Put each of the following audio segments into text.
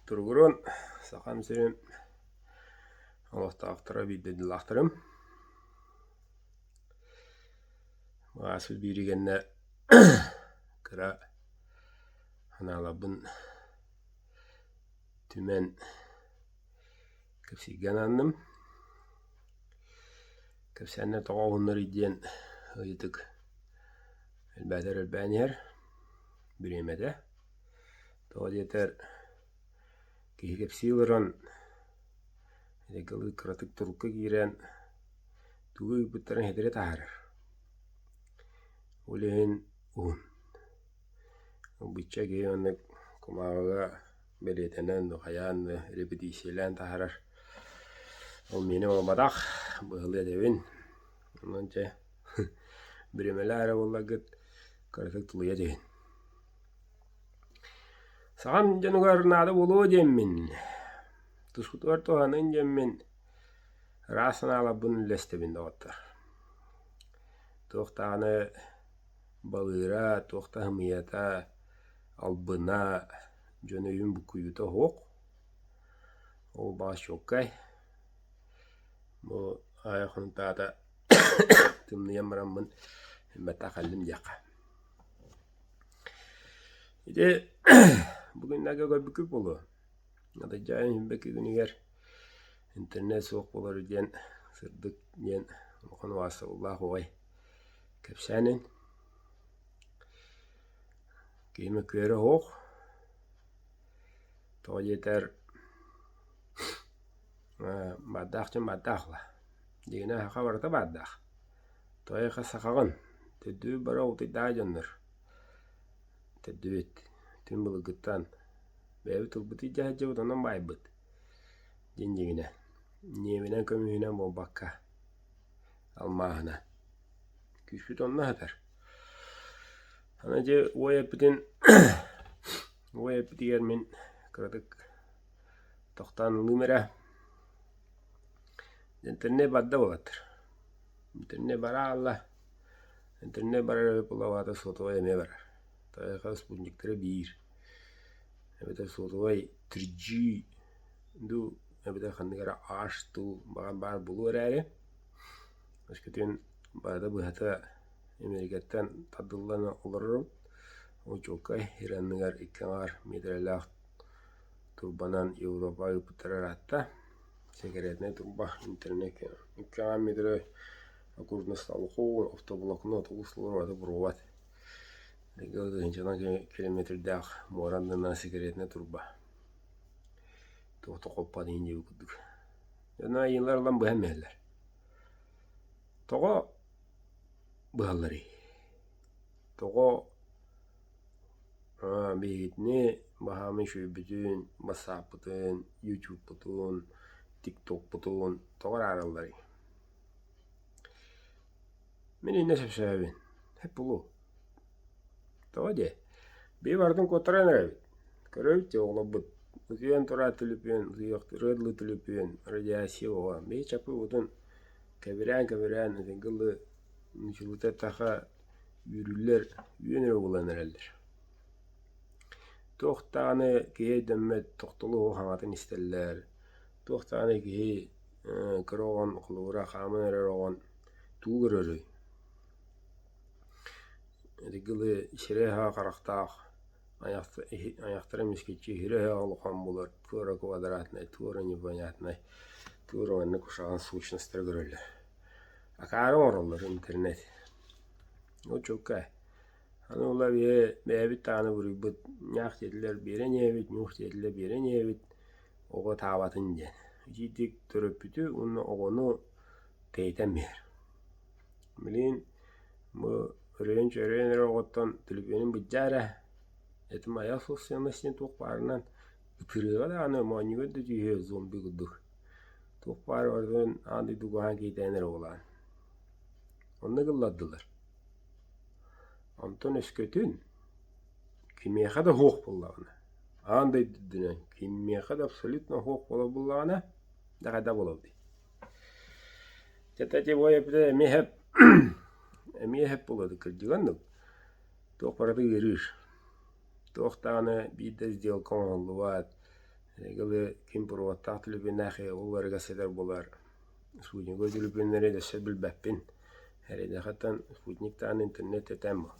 Туругурун, Сахам сирин олохтоохторо биир дойдулаахтарым. Ааспыт биири кэннэ кыра санааларбын түмэн кэпсииргэ анаанным. Кэпсээннэр тоҕо уһуннарый диэн ыйытык элбээтэр элбээн иһэр бириэмэтэ. Тоҕо диэтэр киһи кэпсии олорон эгэлгэ кыратык турукка киирэн тугу ыйбыттарын ситэри таһаарар. Ол иһин уһун. Ылбычча киһи оннук кумааҕыга бэлиэтэнэн, хайаан да репетициялээн таһаарар. Ол миэнэ буолбатах, быһалыы этэбин. Онон дьэ бириэмэлээх эрэ буолларгыт кыратык тулуйа түһүн. Саҕам дьонугар наада буолуо диэммин, тускутугар туһаныын диэммин ыраас санааларбын үллэстэбин доҕоттор. Туох даҕаны балыыра, туох да ымыйата, албына, дьон өйүн буккуйуута суох. Ол баҕас чуолкай. Бу аайы хонтаата тымныйан бараммын баттах кэллим диэххэ. Ити бу күннэргэ көрбүккүт буолуо, Атырдьаайын сүүрбэкки күнүгэр интернет суох буолар диэн сырдык диэн улахан убаастабыллаах уҕай кэпсээнин киһи мөккүөрэ суох, тоҕо диэтэр баардаах дьон баардаах ыла, дьиҥинэ саха барыта баардаах. Тоҕо сахаҕын, төрдүбүт бары утуйдаах дьоннор, төрдүбүт, түҥ былыргыттан бэйэбит ылбыт илдьэ сылдьабыт онон баайбыт диэн дьиҥинэ, ньиэминэн көмүһүнэн буолбакка, алмааһынан. Күүспүт онно сытар. Аны дьэ уой эппитин уой эппитигэр мин кыратык тохтоон ылыым эрэ. Интернет барда буолаттар. Интернет бара хаалла. Интернет барар буоллаҕына сотовай эмиэ барар. Тайҕа спутниктара биир. Эбэтэр сотовай 3G дуу эбэтэр ханнык эрэ H дуу баҕар баар буолуо эрээри, өскөтүн барыта быһата Америкаттан тардыллан олорорум. Ол чуолкай сир анныгар икки аҥаар миэтэрэлээх турбанан Европа ыыппыттара ыраатта. Секретнай турба интернет икки аҥаар миэтэрэ окружность автоблокнот олус олорор буруобат. Тыһыынчанан километрдаах муора аннынан секретнай турба. Туох да хоппот иһин диэбит курдук. Дьоно айыылар ылан быһан биһэллэр. Тоҕо быһалларый? Тоҕо Биһигитини баһаамай үчүгэйбитин, бассааппытын, ютубпутун, тиктокпутун тоҕо арааралларый? Мин иннэ сөпсөһөбүн, сөп буолуо. Тоҕо диэ? Биһи барытын куоттаран эрэбит. Көрөбүт дии оҕолорбут утуйан турар түлүпүөн, утуйуохтарыгар дылы түлүпүөн, радиация оҕо. Биһи чаппыбытын кэбирээн-кэбирээн итингэ дылы нуччалыыта эттэххэ үүрүллэр, үөн эрэ буолан эрэллэр. Туох даҕаны киһи өйдөммөт тохтолу суох аҥатын истэллэр, туох даҕаны киһи кыра оҕон холобура хааман эрэр оҕон тугу көрөрүй? Итигилы сирэй-аһа харахтаах, айахтара эмискэччи иһирэ-иһэ улахан буолар, туора квадратнай, туора непонятнай, туора маннык куһаҕан сущностары көрөллөр. Акаары оҥороллор интернет. Ол чуолкай. Аны ыла бэйэбит даҕаны буруйбут ньаах диэтилэр биэрэн иһэбит, ньуух диэтилэр биэрэн иһэбит, оҕо таабатын диэн. Итиитик төрөппүтү уонна оҕону тэйитэн биэрэр. Билигин бу өрөйөн-чөрөйөн эрэр оҕоттон төлөпүөнүн былдьаа эрэ, этим айах суох син туох баарынан ытырыаҕа даҕаны моонньугар да түһүө зомби курдук. Туох баар барытын аан дойду куһаҕан киһитээн эрэ буолаҕын. Оннук ыллардылар. Онтон өскөтүн кимиэхэ да суох буоллаҕына, аан дойду үрдүнэн кимиэхэ да абсолютно суох буолар буоллаҕына, дьэ хайдах буолабытый? Чэ типа эппитэ эмиэ сөп, эмиэ сөп буолуо кырдьыга оннук. Туох барыта ыарыыр. Туох даҕаны биир да сделка оҥоһуллубат. Эрэ ким проводтаах төлөпүөннээх ол барыга сытар буолар. Спутниковай төлөпүөннэри өссө билбэппин. Эрэйдэхтэн спутниктаан интернет этээм бу.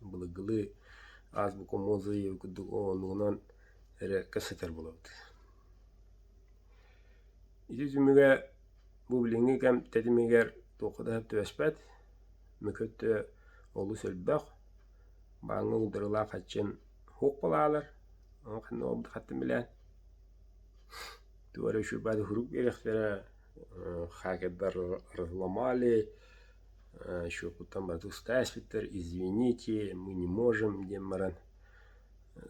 Былыргылыы азбука Мозы курдук оннугунан эрэ кэпсэтэр буолабыт. Ити түмүгэ бу билиҥҥи кэм тэтимигэр туохха да сөп түбэспэт, мөкү өттө олус элбэх, бааҥҥа ударылаах хаччын суох буолаалар, ону ханна буолбут хаттын билээн. Туора үчүгэй сурук биэриэхтэрэ, хакердар разломали, счеппуттан барыта устаа испиттэр, извините, мы не можем диэн баран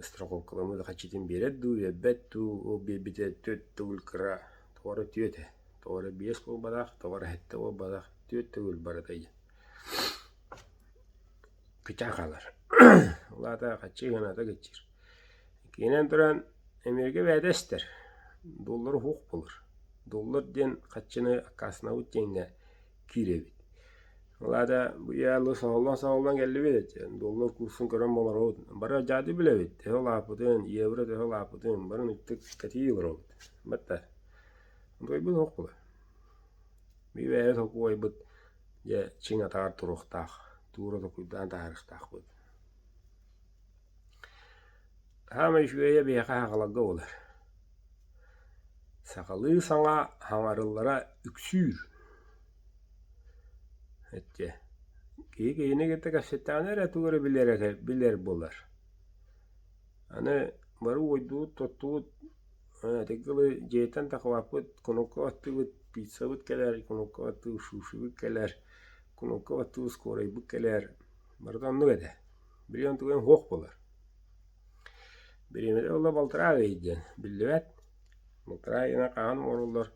страховкаламмыт хаччытын биэрэр дуу, биэрбэт дуу, ол биэрбитэ түөрт төгүл кыра, тоҕо эрэ түөрт этэ, тоҕо эрэ биэс буолбатах, тоҕо эрэ сэттэ буолбатах, түөрт төгүл барыта кычаан хаалар. Ол аата хаччы ыаната кыччыыр. Киинэн туран Эмиэрикэ бэйэтэ эстэр, доллар уһуох буолар. Доллар диэн хаччыны аккаастанабыт диэҥҥэ киирэбит. Ол аата бу ыалы соһуллан-соһуллан кэллибит этэ. Доллар курсун көрөн олоробут. Бары дьааты билэбит. Төһө улааппытын, евро төһө улааппытын бары ынырыктык кэтии олоробут. Батта. Онтуйбут суох буолар. Биир бэйэбит сокуойбут дьэ чиҥ атаҕар туруохтаах, туура токуйдаан таһаарыахтаахпыт. Саамай үчүгэйэ биһиэхэ сахаларга буолар. Сахалыы саҥа хаҥарыллара үксүүр. Эттэ киһи киһини кытта кэпсэттэҕинэ эрэ тугу эрэ билэр билэр буолар. Аны бары уойдубут, тоттубут, этэргэ дьиэттэн тахсыбаппыт, кунукка баттыыбыт, пиццабыт кэлэр, кунукка баттыыбыт, сушибыт кэлэр, кунукка баттыыбыт, скорайбыт кэлэр. Барыта оннук этэ. Билигин тугун суох буолар. Бириэмэтэ буолла балтараа ый диэн биллибэт. Балтараа ыйынан хаһан оҥороллор,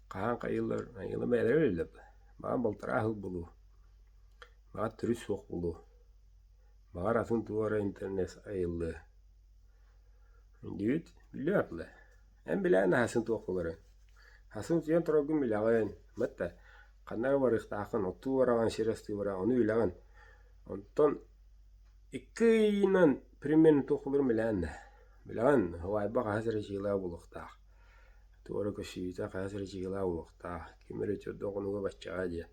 хаһан хайыыллар, айыыла бэйэлэрэ билэллэр. Баҕар балтараа сыл буолуо, баҕар төрүт суох буолуо, баҕар атын туох эрэ интернет айыллыа. Диэбит биллибэт буолла. Эн билэҕин аһасын туох буоларын. Аһасын утуйан тураргын билэҕин, батта ханна эрэ барыахтааххын, оттуу бараҕын, сир астыы бараҕын, ону билэҕин. Онтон икки ыйынан примерно туох буоларын билэҕин да. Билэҕин, уһаайба хаһыс эрэ чыылаа буолуохтаах, туох эрэ көссүүтэ хаһыс эрэ чыылаа буолуохтаах, ким эрэ чордоох хонуга баччаҕа диэн.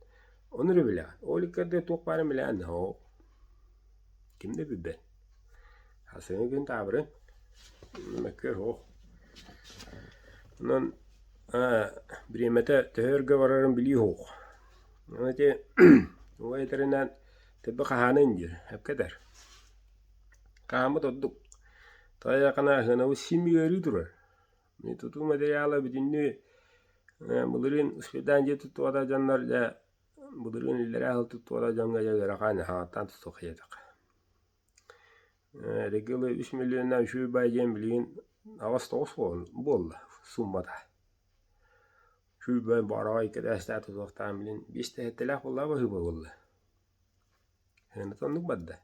Ону эрэ билэҕин. Ол икки ардыгар туох баарын билэҕин да, оо ким да билбэт. Сарсыҥҥы күн таабырын, мөккүөр суох. Онон бириэмэтэ төһө өргө барарын билии суох. Аны ити убай этэринэн төбө хаһаанын диир, сөпкө этэр. Хаһааммыт ордук. Тайахына сыанабыт син ыарыы турар. Тутуу материала бүтүннүү былырыын успейдаан дьиэ туттубатах дьоннор дьэ былырыын иллэрээ сыл туттубатах дьоҥҥо дьэ ыарахан хаҥаттаан тутуох диэтэххэ. Эргилы үс миллионнаах үчүгэй баай диэн билигин аҕыс-тоҕус буолла сууммата. Үчүгэй баараҕай кэтээстээх тутуохтаах билин биэс тэһиттэлээх буолла баһыыба буолла. Сыаната оннук барда.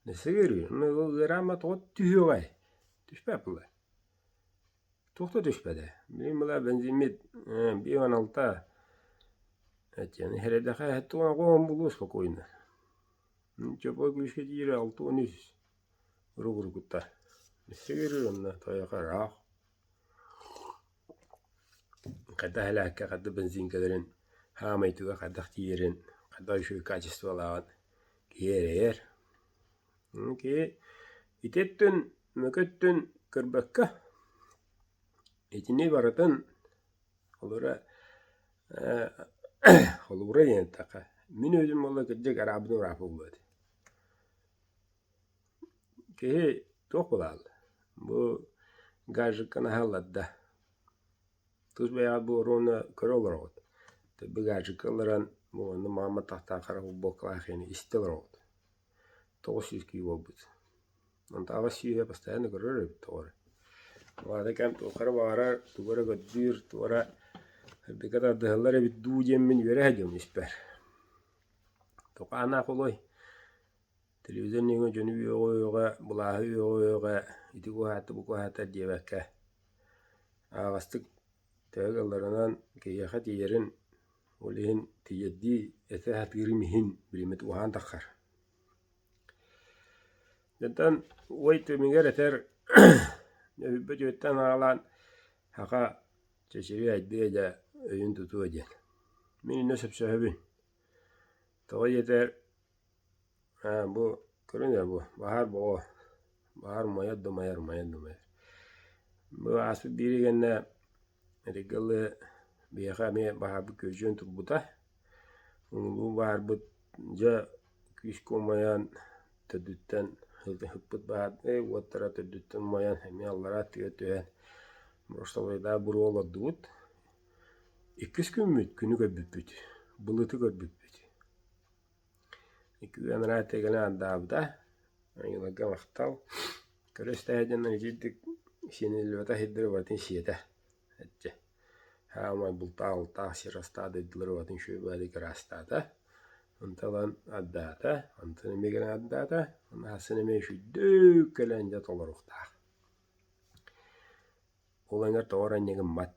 Өссө ыарыы. Ыараама тоҕо түһүөҕэй? Түспэт буолла. Туох да түспэтэ. Билигин была бензиммит 5,6 этиэн иһэрэдэхэ эһэттэ буолуо спокойно. Чопой күүскэ диирэ 63 уругургута. Өссө ыарыы онно тойоко ыраах. Хайдах элээккэ хайдах бензинкэлэрин хаамай туга хайдах тиийэрин, хайдах үчүгэй качестволааҕын киһи эрэйэр. Киһи ити өттүн, мөкү өттүн көрбөккө, итини барытын холобура холобура диэн эттэххэ, мин өзүм буолла кырдьык араабын урааппын буолуо этэ. Киһи туох буолаалла, бу гаджекка наһаа ылларда. Тус бэйэҕит бу оруону көрө олороҕут. Бу гаджекка ылларан бу онно маама тахтаах хара футболкалаах иһини истэ олороҕут. 900 киһи буолбут. Онто аҕыс сүүһэ постоянно көрөр эбит тоҕо эрэ. Ваада кэм туохха эрэ баҕарар, тугу эрэ көрдүүр, тугу эрэ сырдыкка тардыһаллар эбит дуу диэммин үөрэ сылдьабын испэр. Тукаанаах олой телевизор нөҥүө дьону үөҕэ-үөҕэ, былааһы үөҕэ-үөҕэ ити куһаатта, бу куһаатта диэбэккэ аһаҕастык төһө кыалларынан киһиэхэ тиийэрин, ол иһин тиийэрдии этэ сатыырым иһин билиммит уһаан таххар. Дьонтон уой түмүгэр этэр. Өйбүт үөттэн аҕалаан саха чэчири айдыа дьэ өйүн тутуо диэн. Мин иннэ сөпсөһөбүн. Тоҕо диэтэр бу көрүҥ эрэ бу баһаар боҕо баһаар умайар да умайар, умайар да умайар. Бу ааспыт биири кэннэ этэргэ дылы биһиэхэ эмиэ баһаарбыт күөдьүйэн турбута. Улуу баһаарбыт дьэ күүскэ умайан төрдүттэн ыппыт баһаардай уоттара төрдүттэн умайан эмиэ аллараа өттүгэр түһэн прошлойдаах буруо олордубут. Иккис күммүт күнү көрбүппүт, былыты көрбүппүт. Икки күн анараа өттүгэр кэлэн ардаабыта. Айыларга махтал. Көрө-истэ дьоннор итирдик сиэниллибэтэх сирдэри барытын сиэтэ. Эччэ. Хаамай бултаах-алтаах сир астаах дойдулары барытын үчүгэй баҕайытык ыраастаата. Онтон ылан ардаата, онтон эмиэ кэлэн ардаата, уонна сарсын эмиэ үчүгэйдик кэлэн дьэ толоруохтаах. Ол эҥэр тоҕо эрэ инньэ гыммат.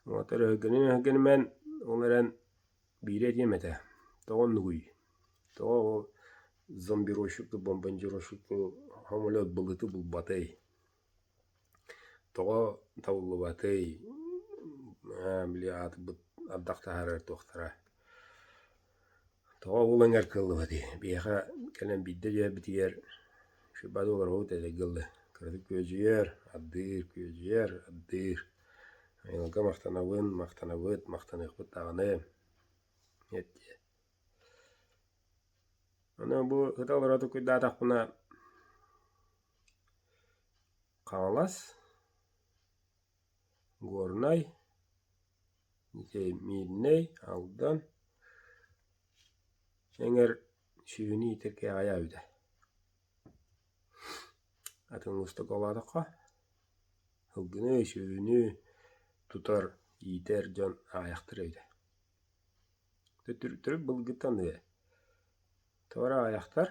Вот өрөһүггэнин-өһүггэнимэн ол эрэн биири этиэм этэ, тоҕо оннугуй? Тоҕо ол зомбировщик бомбардировщик самолет былыты булбатый? Тоҕо табыллыбатый? Били аатырбыт ардах таһаарар туохтара Тоҕо ол эҥэр кыаллыбатый? Биһиэхэ кэлэн биирдэ түһэрбитигэр шибады олоробут эдэргэ дылы кыратык күөдьүйэр, ардыыр, күөдьүйэр, ардыыр. Айылҕа махтанабын, махтанабыт, махтаныахпыт даҕаны эт диэ. Аны бу ыта олоро тукуйдаатахпына Хаҥалас, Горнай, Миирнэй, Алдан эҥэр сүөһүнү иитэр кээҕэйэ эбитэ. Атын улуустарга олоотоххо сылгыны, сүөһүнү тутар, иитэр дьон аҕыйахтар эбитэ. Төрүт былыргыттан тоҕо эрэ аҕыйахтар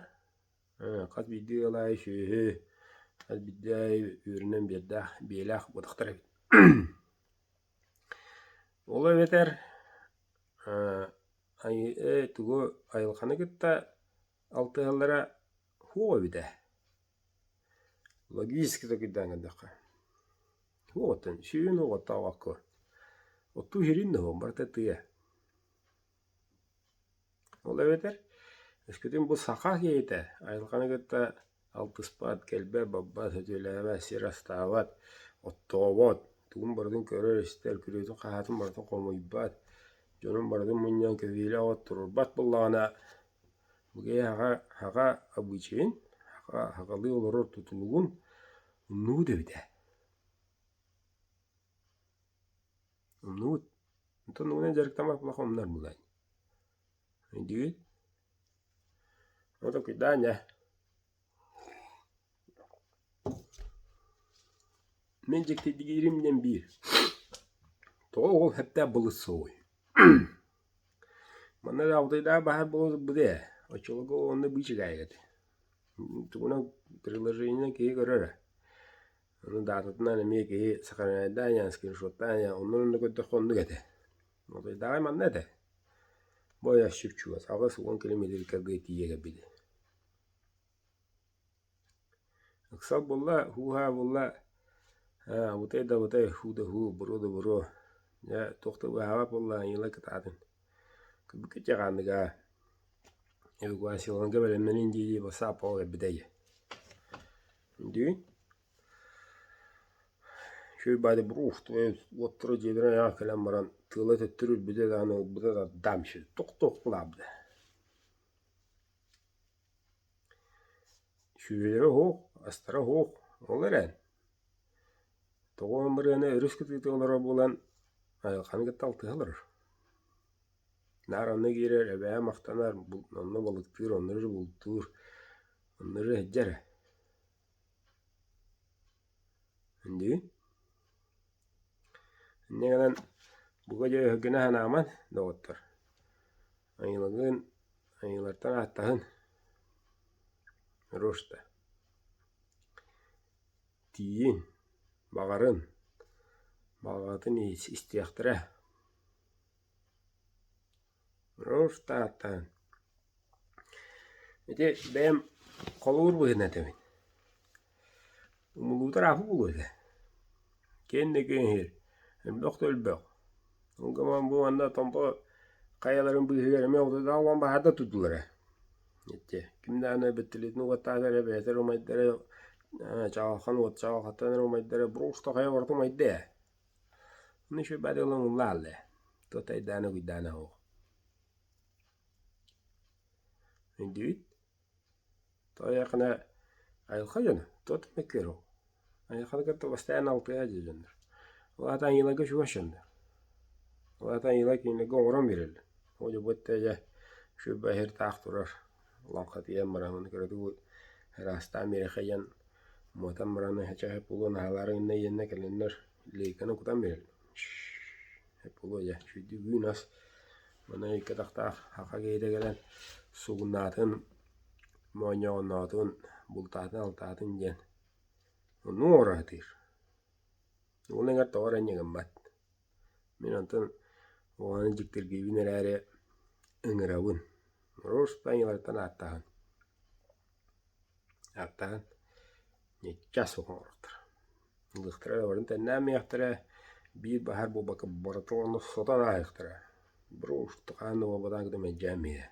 Хас биирдии ыал аайы сүөһү, хас биирдии аайы үөрүнэн биэрдээх, биэлээх буотахтар эбит. Ол эбэтэр тугу айылҕаны кытта алтыһаллара суох эбит ээ. Логически толкуйдаан көрдөххө. Суох оттон сүөһүнү оттообокко. Оттуу сирин да суох, барыта тыа. Ол эбэтэр, өскөтүн бу саха киһитэ айылҕаны кытта алтыспат, кэлбэт-барбат, сөтүөлээбэт, сир астаабат, оттообот, тугун барытын көрөр-истэр, күрүөтүн-хаһаатын барытын хомуйбат, дьонун барытын мунньан көбүөлэ оҕотторбат буоллаҕына, бу киһи саха, саха обычайын, саха сахалыы олорор тутулугун умнубут эбит ээ. Умнубут. Онтон угунан дьарыктаммат буоллахха умнар буолаайын. Өйдүүгүт? Вот толкуйдаан дьэ. Мин дьиктиргиирим диэн биир. Тоҕо ол сөптөөх былыт суоҕуй? Манна да алтайдаах баһаар буолбут ээ. Оччолорго онно быычыкаайык этэ. Тугунан приложениенан киһи көрөр ээ. Ону даататынан эмиэ киһи сохраняйдаан, скриншоттаан оннун-онно көрдөххө оннук этэ. Алтайдааҕы манна этэ. Бу айасчык чугас 80 километрга тиийэ кэлбитэ. Ыксал буолла, һуу-һаа буолла, абытай да абытай, һуу да һуу, буруо да буруо. Дьэ, туох да быһаабат буолла, айыыла кытаатын. Кырбыкка чаҕаанныга эвакуацияланарга бэлэмнэнин дии-дии бассаап кэлбитэ Дии. Үчүгэй баайда буруох уоттара дьиэлэрин айаҕар кэлэн баран тыала төттөрү үрбүтэ даҕаны ылбыта да даам тохтуох кылаабыта. Сүөһүлэрэ оһох, астара оһох, ол эрэн тоҕо ымырыаны өрүс кытыыта олорор буолан айылҕаны кытта алтыһа олорор. Наар онно киирэр, эбээ махтанар, онно балыктыыр, онно эрэ бултуур, онно эрэ сылдьар ээ. Дии. Инньэ гынан бука дьэ өһүргэнэ санааман, доҕоттор, айыыларгын айыылартан ааттаһын Роста тиийин, баҕарын, баҕаҕытын истиэхтэрэ. Роста ааттаһын. Ити бэйэм холуур быһыытынан этэбин. Умуллубута ырааппыт буолуо этэ. Киэн да киэҥ иһир, элбэх да элбэх. Ол гынан бу манна Томпо хайаларын быыһыгар эмиэ отудаах улахан баһаардар турдулар ээ. Ити ким даҕаны бэттэлиэтин уоттаата эрэ бэйэтэ умайдара чаҕылхан уот чаҕылхаттан эрэ умайдара просто хайа барыта умайда ээ. Ону үчүгэй баҕайы ылан ыллаалла ээ. Туох айдаана угуйдаана суох. Өйдүүбүт? Тоҕо айылҕа дьоно, туох да мөккүөр ол. Айылҕаны кытта бастаан алтыһа дьоннор. Ол аата айыыларга чугас дьоннор. Ол аата айыылар кинилэргэ оҥорон биэрэллэр. Ол дьэ бу өттө дьэ сүрбэ иһэр таах турар лаҥхатыйан баран ону кыратык ыраастаан биэрэхэ диэн муотан баран эһэ буолуон аһалаары гынна иэннэ кэлэннэр лейканы кутан биэрэллэр. Буолуо дьэ үчүгэйдик үүн ас Манна икки атахтаах саха киһитэ кэлэн сугуннаатын, моонньоҕонноотун, бултаатын-алтаатын диэн оннук оҥоро сатыыр. Ол эҥэр тоҕо эрэ инньэ гыммат. Мин онтон оҕону дьиктиргиибин эрээри ыҥырабын. Роспаньялартан ааттаһан ааттаһан ньыччас оҥорбуттар. Ылыахтара да барын тэннээмиэхтэрэ, биир баһаар буолбакка барыта онно сотон ааһыахтара. Брошт хаан да буолбатаҕын кытта мэлдьээн иһэ.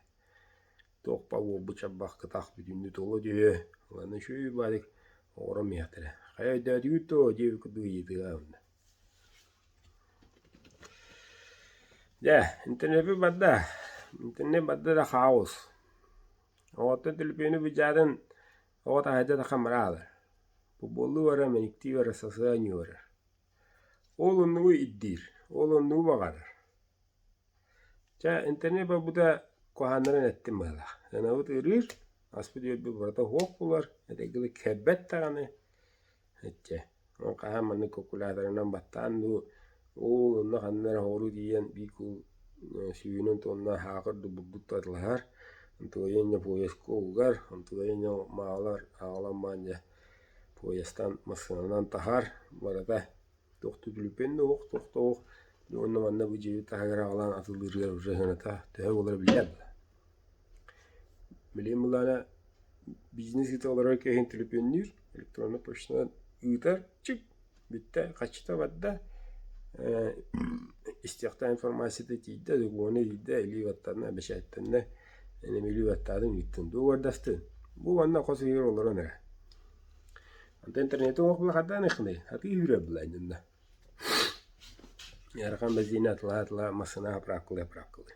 Туох ба уолбут чарбах кытах бүтүннүү толо түһүө, ылана үчүгэй баҕайытык оҥорон иһиэхтэрэ. Хайа өйдөөтүгүт дуо диэбит курдук ыйытыга ылла. Дьэ, интернеппит барда, интернет барда да хаос. Оҕоттон төлөпүөнү быдьаатын оҕо таһырдьа тахсан бараалар. Футболлуу барар, мэниктии барар, сасыа оонньуу барар. Ол оннугу ирдиир, ол оннугу баҕарар. Чэ, интернет барбыта куһааннарын эттим быһыылаах. Ынабыт ыарыыр, аспыт-үөлбүт барыта суох буолар, этэргэ дылы кэлбэт даҕаны. Иччэ, ол хаһан маннык калькуляторынан баттаан дуу, ол онно ханна эрэ хооруу тиийэн биир куул сүүһүнэн туонна аһаакыр дуу бурдук дуу атылаһар, онтугайа инньэ поездка угар, онтугайа инньэ маалар аҕалан баан дьэ поездтан массыынанан таһар, барыта туох да түлүпүөн да уох, туох да уох уонна манна бу дьиэбит таһыгар аҕалан атылыырыгар уже сыаната төһө буолара биллэр Билигин былаана бизнес ыыта олорор киһи түлүпүөннүүр, электроннай почтанан ыытар, чик, бүттэ, хаччыта барда, истиэхтээх информацията тиийдэ, докумуона тиийдэ, илии баттанна, бэчээттэннэ, эн илии баттаатыҥ ыыттын, дуогабардастын. Бу манна хос иһигэр олорон эрэ. Онтон интернети оһох була хардaan ыхыный, атыы үүрэр былаанньынна. Ыарахан бензини атылаа-атылаа массыына заправкалыы-заправкалыы.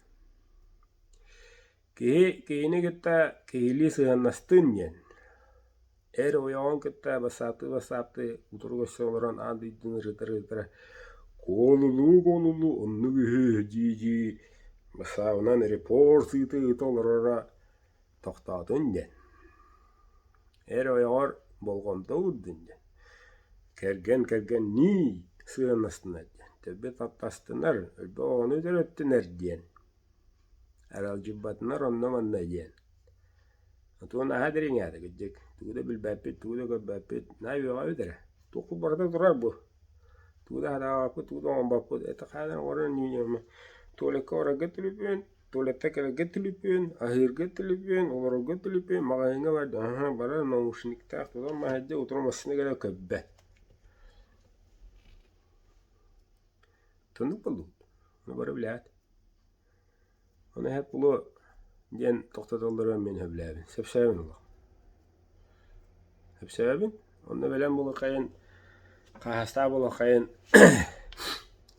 Киһи киһини кытта киһилии сыһыаннастын диэн, эр ойоҕун кытта бассааттыы-бассааттыы утары көрсөн олорон аан дойдуну ырытара-ырытара куолулуу-куолулуу оннук үһү дии-дии бассаабынан репорт ыыта-ыыта олороро тохтоотун диэн. Эр ойоҕор болҕомто уурдун диэн, кэргэн кэргэннии сыһыаннастынар диэн, төрдө таптастынар, өлбөх оҕону төрөттүнэр диэн Аралдьыйбатынар онно-манна диэн. Отуон наһаа дириҥээтэ кырдьык, тугу да билбэппит, тугу да көрбөппүт, наһаа үөҕэбит эрэ. Туохпут барыта турар бу. Тугу да сатаабаппыт, тугу да оҥорбоппут. Это хаалан оҥорон туалекка барарга түлүпүөн, туалеттан кэлэргэ түлүпүөн, аһыырга түлүпүөн, олорорго түлүпүөн, маҕаһыыҥҥа барда, аһа барар наушниктаах тутан маһайда, утары массыына кэлэр көрбөт. Тоннук буоллубут. Ону бары билээт. Ону эһэт булуо диэн тохтотоллоро мин сөбүлээбин. Сөпсөөбүн олох. Сөпсөөбүн. Онно бэлэм буолуоххайын, хаһаастаах буолуоххайын,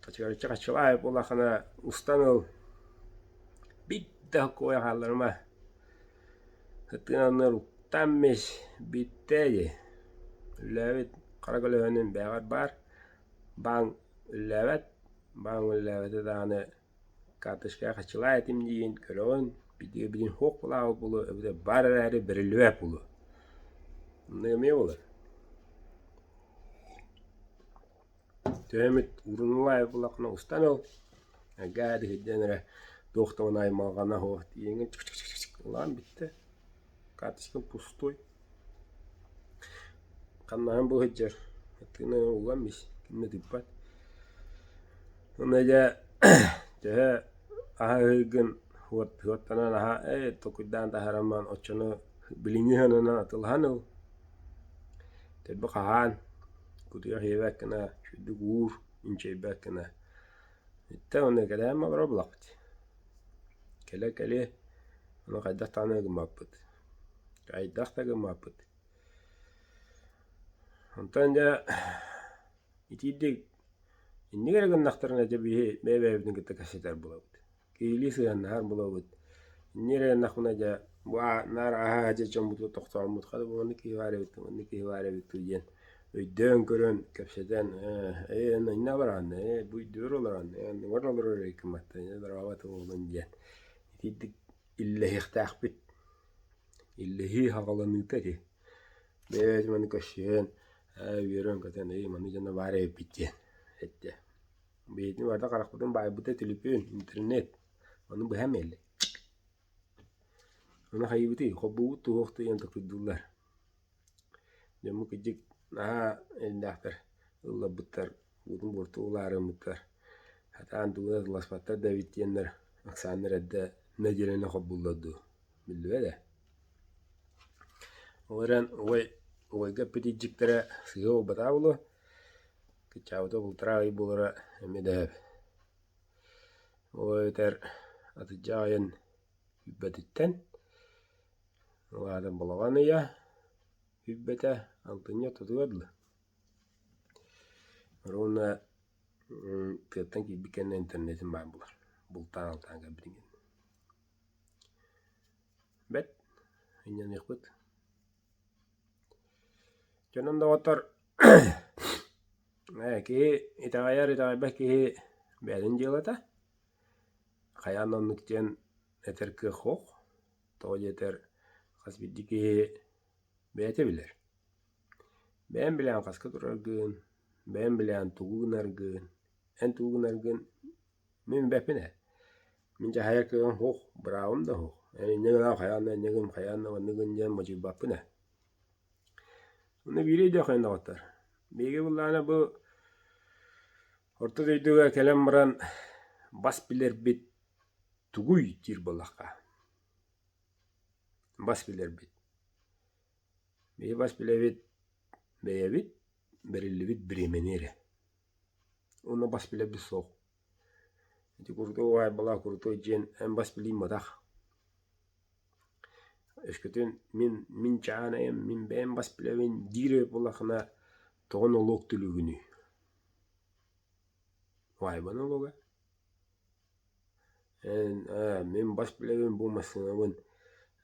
хачыгарыччы хаччылаай буоллаххына устан ыл. Биир да куойа хаалларыма. Сыттыын анныгар уктан мис бүттэ дии. Үллээбит хара көлөһүнүн бэйэҕэр баар. Баан үллээбэт, баан үллээбэтэ даҕаны карточкаҕа хаччылаа этим диигин көрөҕүн, биирдигэ билигин суох буолаабыт буолуо эбэтэр баар эрээри бэриллибэт буолуо. Оннук эмиэ буолар. Төһө эмит уурунуулаах буоллаххына устан ыл, gaa диһирдэн эрэ туох да аймалҕана суох тиийэҥҥин ылаан бүттэ. Карточкам пустой. Хамнаһым бу сылдьар, тыына уган ис, ким да тыыппат. Уонна дьэ төһө аһа-ыһыгын уоттанан аһа ээ толкуйдаан таһааран баран оччону билиҥҥи сыананан атыылаһан ыл. Дэлби хаһаан, кутуйах иэбэт гына, үчүгэйдик уур, инчэйбэт гына. Иттэ уонна кэлээн олоро булабыт. Кэлэ-кэлиэ, ону хайдах даҕаны гыммаппыт. Хайдах да гыммаппыт. Онтон дьэ итиирдик инник эрэ гыннахтарына дьэ биһи бэйэ-бэйэбитин кытта кэпсэтэр буолабыт. Киһилии сыһыаннаһар буолабыт. Инньэ эрэ гыннахпына дьэ бу наар аһаа дьэ дьоммутугар тохтооммут хата бу маннык киһи баар эбит маннык киһи баар эбит дуу диэн өйдөөн көрөн кэпсэтэн ээ ээ иннэ бараанна ээ бу өйдүүр олорон ээ оннугар олорор эбиккин батта ээ дорообо буоллун диэн итиирдик иллэһиэхтээхпит. Иллэһии саҕаланыыта ити. Бэйэ-бэйэтин маны көрсүһэн ээ үөрэн-көтөн ээ маннык дьоно баар эбиппит диэн эттэ. Бэйэтин барыта харахпытын баайбыта түлүпүөн, интернет. Ону быһа миэллэ. Ону хайыыбытый, холбуубут туһуох диэн толкуйдууллар. Дьоммут кырдьык наһаа эллээхтэр, ылларбыттар, уутун буорту улаарыммыттар. Сатаан тугу да тылласпаттар да эбит диэннэр Оксана эрдэ нэдиэлэни холбууллар дуу, биллибэт ээ. Ол эрэн уой уойга эппит илдьиттэрэ сыыһа буолбатаҕа буолуо. Кыччаабыта балтараа ый буолара эмиэ да сөп. Ол эбэтэр атырдьах ыйын үүппэтиттэн, ол аата балаҕан ыйа үүппэтэ алтынньы ортотугар дылы. Уонна тыаттан киирбит кэннэ интернетин баар буолар, бултаан-алтаан кэлбитин кэннэ. Бэрт, инньэниэхпит. Дьонум доҕоттор ээ киһи итэҕэйэр итэҕэйбэт киһи бэйэтин дьыалата. Хайаан да оннук диэн этэр кыах суох. Тоҕо диэтэр хас биирдии киһи бэйэтэ билэр. Бэйэҥ билэҕин хаска тураргын, бэйэҥ билэҕин тугу гынаргын, эн тугу гынаргын мин билбэппин ээ. Мин дьаһайар кыаҕым суох, быраабым да суох. Эн инньэ гынан хайаан да инньэ гын, хайаан да маннык гын диэн модьуйбаппын ээ. Онно биири өйдөөххүн доҕоттор. Биһиги былаана бу орто дойдуга кэлэн баран бас билэрбит тугуй диир буоллахха. Бас билэрбит. Биһи бас билэбит бэйэбит бэриллибит бириэмэни эрэ. Уонна бас билэрбит суох. Ити курдук уһаайбалаах крутой дьиэн эн бас билиим батах. Өскөтүн мин мин чааһынайым, мин бэйэм бас билэбин диир эбит буоллаххына, тоҕо нолуок төлүүгүнүй? Уһаайба нолуога. Эн ээ мин бас билэбин бу массыынабын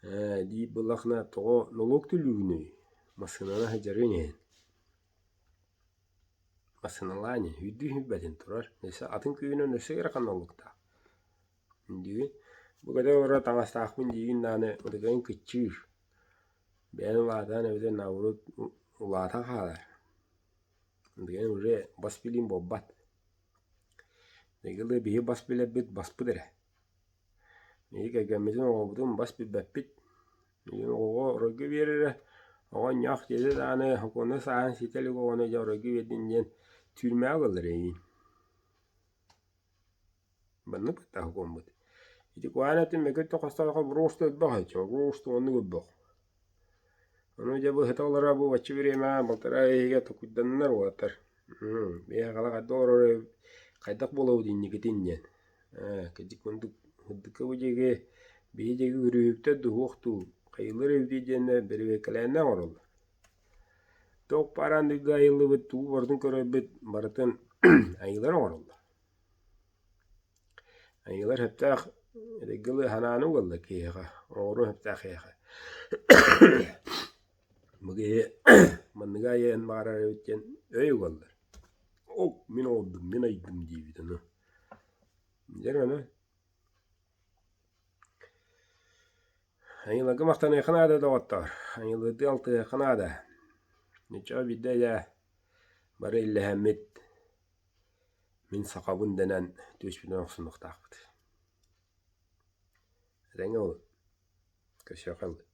ээ диир буоллаххына, тоҕо нолуок төлүүгүнүй? Массыынаны сылдьарыҥ иһин. Массыыналаан иһин, үрдүү сүүрбэтин турар, өссө атын күүһүнэн өссө ыарахан нолуоктаах. Диигин, бу кэтэ олорор таҥастаахпын диигин даҕаны утуйан кыччыыр, бэйэҥ улаатан эбэтэр наоборот улаатан хаалар. Билигин уже бас билиим буолбат. Биһиги биһи бас билэрбит баспыт эрэ. Биһиги кэргэммитин оҕобутун бас билбэппит. Билигин оҕоҕо оройго биэрэрэ, оҕонньоох диэтэ даҕаны сокуону сааһын ситэ илик оҕону дьэ оройго биэрдин диэн түүрмэҕэ ылаллар эйиин. Маннык баттаах сокуоммут. Ити куһаҕан өттүн мөкү өттө хостооххо просто өлбөх этэ, просто оннук өлбөх. Ону дьэ быһыта олоро бу бачча бириэмэҕэ балтараа ый иһигэр толкуйданнар уолаттар. Биһиэхэ хайдах олорор хайдах буолабыт инникитин диэн. Ээ, кырдьык курдук Үрдүккэ бу диэки биһи диэки күрүөһүктэр дуһуох дуу, хайыылар эбитий диэннэр бэрэбиэркэлээннэ оҥороллор. Туох баар дойду айыллыбыт, тугу барытын көрөрбүт барытын айыылар оҥороллор. Айыылар сөптөөх эрэйгэлы санааны угаллар киһиэхэ, оҥоруон сөптөөх киһиэхэ. Бу киһи манныгы айыан баҕарар эбит диэн өй угаллар. Ол мин оҥордум, мин айдым диибит ону. Дьэ аны Айыыларга махтаныахха наада доҕоттоор, айыылардыы алтыһыахха наада. Ничего биирдэ дьэ бары иллэһэммит мин сахабын дэнэн түөспүтүн охсунуохтаахпыт. Этэҥҥэ буолун. Көрсүөххэ дылы.